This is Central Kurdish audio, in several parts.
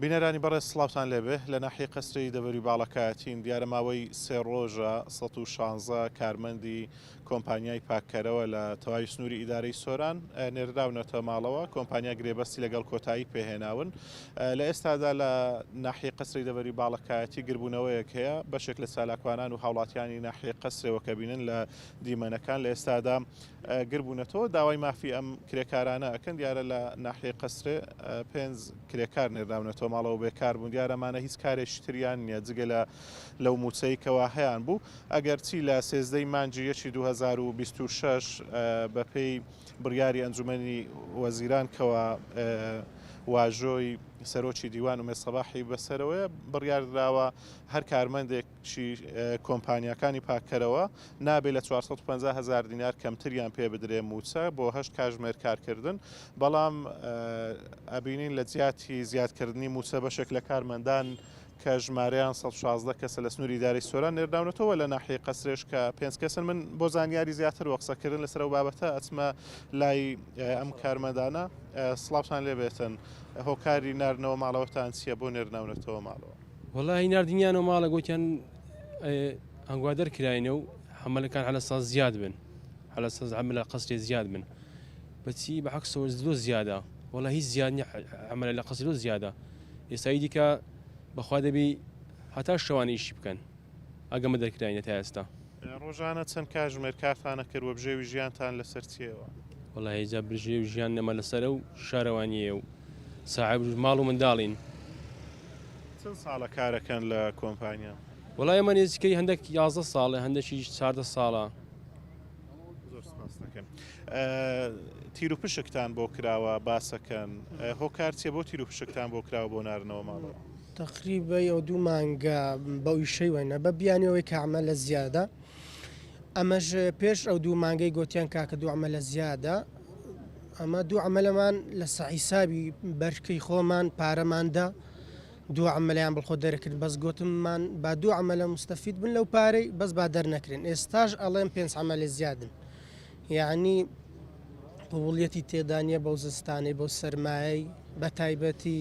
بینەرانی بەڕێز سڵاوتان لێبێ لە ناحیەی قەسرێی دەڤەری باڵەکایەتین دیارە ماوەی سێ ڕۆژە 116 کارمەندی کۆمپانیای پاککەرەوە لە تەواوی سنووری ئیدارەی سۆران نێردراونەتە ماڵەوە کۆمپانیا گرێبەستی لەگەڵ کۆتایی پێهێناون لە ئێستادا لە ناحیەی قەسرێی دەڤەری باڵەکایەتی گربوونەوەیەک هەیە بەشێک لە چالاکوانان و هاوڵاتیانی ناحیەی قەسرێوە کە بینن لە دیمەنەکان لە ئێستادا گربوونەتەوە داوای مافی ئەم کرێکارانە ئەکەن دیارە لە ناحیەی قەسرێ پێنج کرێکار نێردراونەتەوە ماڵەوە بێکار بوون دیارە ئەمانە هیچ کارێکی تریان نییە جگە لە لەو مووچەی کەوا هەیان بوو ئەگەرچی لە سێزدەی مانگی یەکی 2026 بەپێی بڕیاری ئەنجومەنی وەزیران کەوا واژۆی سەرۆکی دیوان ئومێد سەباحی بەسەرەوەیە بڕیاردراوە هەر کارمەندێک چی کۆمپانیاکانی پاککەرەوە نابێ لە 450 هەزار دینار کەمتریان پێ بدرێ مووچە بۆ هەشت کاژمێر کارکردن، بەڵام ئەبینین لە جیاتی زیادکردنی مووچە بەشێک لە کارمەندان کە ژمارەیان 116 کەسە لە سنووری ئیدارەی سۆران نێردراونەتەوە لە ناحیەی قەسرێش کە پێنج کەسن من بۆ زانیاری زیاتر و قسەکردن لەسەر ئەو بابەتە ئەچمە لای ئەم کارمەندانە سڵاوتان لێبێتن هۆکاری ناردنەوە ماڵەوەتان چییە بۆ نێردراونەتەوە ماڵەوە؟ وەڵاهی ناردنیانەوە ماڵە گۆتیان هەنگوا دەرکراینە و حەمەلەکان حەلە ساز زیاد بن حەلە ساز عەمەلە قەسرێ زیاد بن بەچی بە عەکسەوە زۆر زیادە وەڵا هیچ زیاد نیە عەمەلە لە قەسرێ زۆر زیادە ئێستای دیکە بەخوا دەبی هەتا شەوان ئیشی بکەن ئەگەمە دەرکراینە تا ئێستا. ڕۆژانە چەند کاژمێر کارتان ئەکرد وە بژێوی ژیانتان لەسەر چیەوە؟ وەڵاهی جا بژێوی ژیان ئێمە لەسەرە و شارەوانیەیە و ساحێب ماڵ و منداڵین. چەند ساڵە کارەکەن لە کۆمپانیا؟ وەڵا ئێمە نێزیکەی هەندێک 11 ساڵە هەندێکیش 14 ساڵە. زۆر سپاس دەکەم. تیروپشکتان بۆ کراوە باسەکەن هۆکار چیە بۆ تیروپشکتان بۆ کراوە بۆ ناردنەوە ماڵەوە؟ تەقریبەی ئەو دوو مانگە بەو ئیشەی وەینە بە بیانوی ئەوەی کە عەمەلە زیادە ئەمەش پێش ئەو دوو مانگەی گۆتیان کاکە دوو عەمەلە زیادە ئەمە دوو عەمەلەمان لە سەحیسابی بەرکەی خۆمان پارەماندا دوو عەمەلیان بڵخۆ دەرکرد بەس گۆتممان با دوو عەمەلە مستەفید بن لەو پارەی بەس با دەرنەکرێن ئێستاش ئەڵێن پێنج عەمەلە زیادن یعنی قبوڵیەتی تێدا نییە بەو زستانەی بەو سەرمایەی بە تایبەتی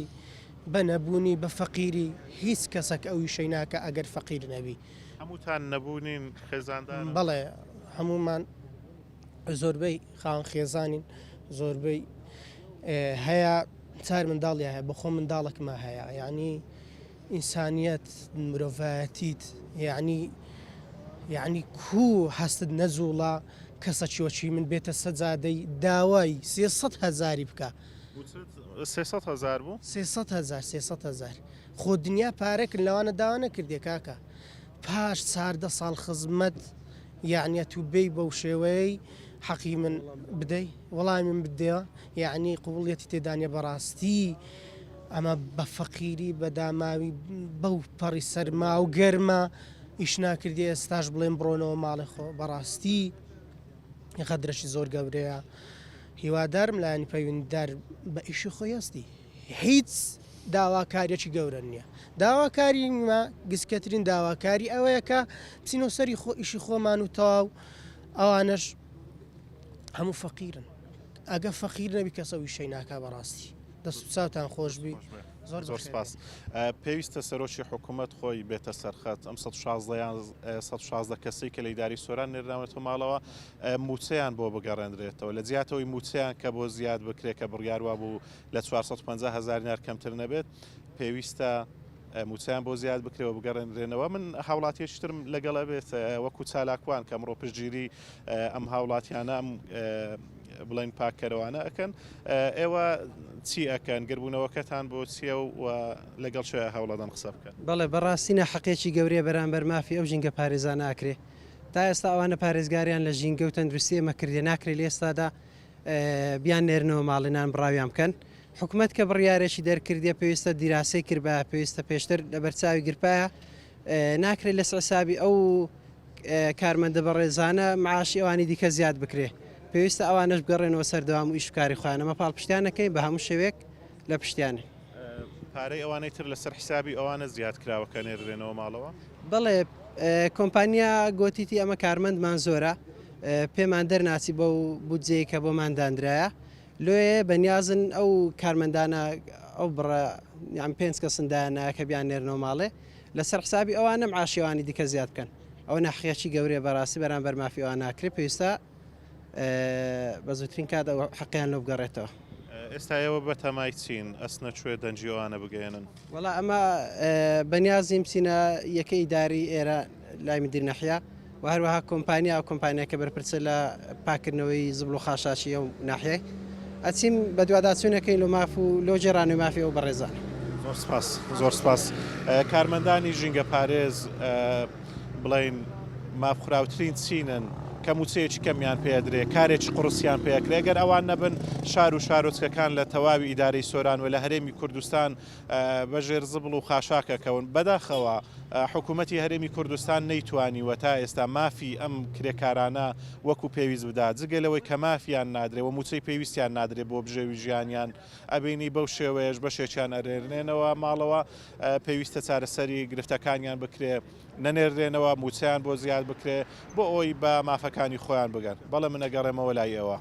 بە نەبوونی بە فەقیری هیچ کەسەک ئەو ئیشەی ناکا ئەگەر فەقیر نەبی. هەمووتان نەبوونین خێزاندارن؟ بەڵێ هەموومان زۆربەی خاوەن خێزانین زۆربەی هەیە چار منداڵی هەیە بەخۆم منداڵێکمە هەیە یعنی ئینسانیەت مرۆڤایەتیت یعنی یعنی کو هەستت نەجوڵا کەسەکی وەکی من بێتە سەجادەی داوای 300 هەزاری بکە 300 هەزار بوو؟ 300 هەزار 300 هەزار خۆ دنیا پارەکن لەوانە داوا نەکردێ کاکە پاش چاردە ساڵ خزمەت یەعنی ئەتوو بێی بەو شێوەیەی حەقی من بدەی وەڵامی من بدەوە یەعنی قبوڵیەتی تێدا نیە بەڕاستی ئەمە بە فەقیری بە داماوی بەو پەڕی سەرما و گەرما ئیش ناکردی ئێستاش بڵێن بڕۆنەوە ماڵێ خۆ بەڕاستی غەدرەشی زۆر گەورەیە هیوادارم لایەنی پەیوەندیدار بە ئیشی خۆی هەستی هیچ داواکاریەکی گەورە نییە داواکاری مە گسکەترین داواکاری ئەوەیە کە بچینەوە سەری خۆ ئیشی خۆمان و تەواو ئەوانەش هەموو فەقیرن ئەگە فەقیر نەبی کەسە ویشەی ناکا بەڕاستی دەست و چاوتان خۆشبی زۆر زۆر سپاس پێویستە سەرۆکی حکوومەت خۆی بێتە سەرخەت ئەم 116 کەسی کە لە ئیداری سۆران نێردراونەتەوە ماڵەوە مووچەیان بۆ بگەڕێنرێتەوە لە جیاتەوەی مووچەیان کە بۆ زیاد بکرێت کە بڕیار وابوو لە 450 هەزار دینار کەمتر نەبێت پێویستە مووچەیان بۆ زیاد بکرێ و بگەڕێنرێنەوە من هاوڵاتیەکی ترم لەگەڵ ئەبێت وەکو چالاکوان کە ئەمڕۆ پشتگیری ئەم هاوڵاتیانە ئەم بڵێن پاککەرەوانە ئەکەن ئێوە چی ئەکەن گربوونەوەکەتان بۆ چییە و لەگەڵ شوێ هەوڵەدەن قسە بکەن؟ بەڵێ بەڕاستی ناحەقیەکی گەورەیە بەرامبەر مافی ئەو ژینگە پارێزانە ئەکرێ تا ئێستا ئەوانە پارێزگاریان لە ژینگە و تەندروستی ئێمە کردیە ناکرێ لە ئێستادا بیان نێرنەوە ماڵێ نان بڕاویان بکەن حکومەت کە بڕیارێکی دەرکردیە پێویستە دیراسەی کردبایە پێویستە پێشتر لەبەرچاوی گرپایە ناکرێت لەسەر حسابی ئەو کارمەندە بەڕێزانە معاشی ئەوانی دیکە زیاد بکرێ پێویستە ئەوانەش بگەڕێنەوە سەر دەوام و ئیش و کاری خۆیان ئەمە پاڵپشتیان نەکەین بە هەموو شێوەیەک لە پشتیانین. پارەی ئەوانەی تر لەسەر حسابی ئەوانە زیاد کراوە کە نێردرێنەوە ماڵەوە؟ بەڵێ کۆمپانیا گۆتیتی ئەمە کارمەندمان زۆرە پێمان دەرناچی بەو بودجەیە کە بۆمان دانرایە لۆیە بەنیازن ئەو کارمەندانە ئەو بڕە. یان پێنج کەسن دایاننایە کە بیان نێرنەوە ماڵێ لەسەر حسابی ئەوانە معاشی ئەوانی دیکە زیاد بکەن ئەوە ناحقیەکی گەورەیە بەڕاستی بەرامبەر مافی ئەوان ناکرێ پێویستە بە زووترین کات ئەو حەقیان لۆ بگەڕێتەوە. ئێستا ئێوە بەتەمای چین؟ ئەچنە کوێ دەنگی ئەوانە بگەیەنن؟ وەڵا ئەمە بەنیازین بچینە یەکەی ئیداری ئێرە لای مدیر نەحیا و هەروەها کۆمپانیا ئەو کۆمپانیا کە بەرپرسە لە پاکردنەوەی زبڵ و خاشاشی ئەو ناحیەی ئەچین بەدواداچوونەکەین لۆ ماف و لۆ گێڕانەوەی مافی ئەو بەڕێزانە. زۆر سپاس زۆر سپاس کارمەندانی ژینگە پارێز بڵین مافخوراوترین چینن کە موچەیەکی کەمیان پێدرێ کارێکی قوڕسیان پێکرێ گەر ئەوان نەبن شار و شارۆچکەکان لە تەواوی ئیدارەی سۆران و لە هەرێمی کوردستان بە ژێر زبڵ و خاشاک ئەکەون. بەداخەوە حکوومەتی هەرێمی کوردستان نەیتوانیوە تا ئێستا مافی ئەم کرێکارانە وەکو پێویست بدا، جگە لەوەی کە مافیان نادرێ و مووچەی پێویستیان نادرێ بۆ بژێوی ژیانیان، ئەبینی بەو شێوەیەش بەشێکیان ئەرێنێنەوە ماڵەوە، پێویستە چارەسەری گرفتەکانیان بکرێ، نەنێررێنەوە، مووچەیان بۆ زیاد بکرێ بۆ ئەوەی بە مافەکانی خۆیان بگەن. بەڵێ من ئەگەڕێمەوە لای ئێوە.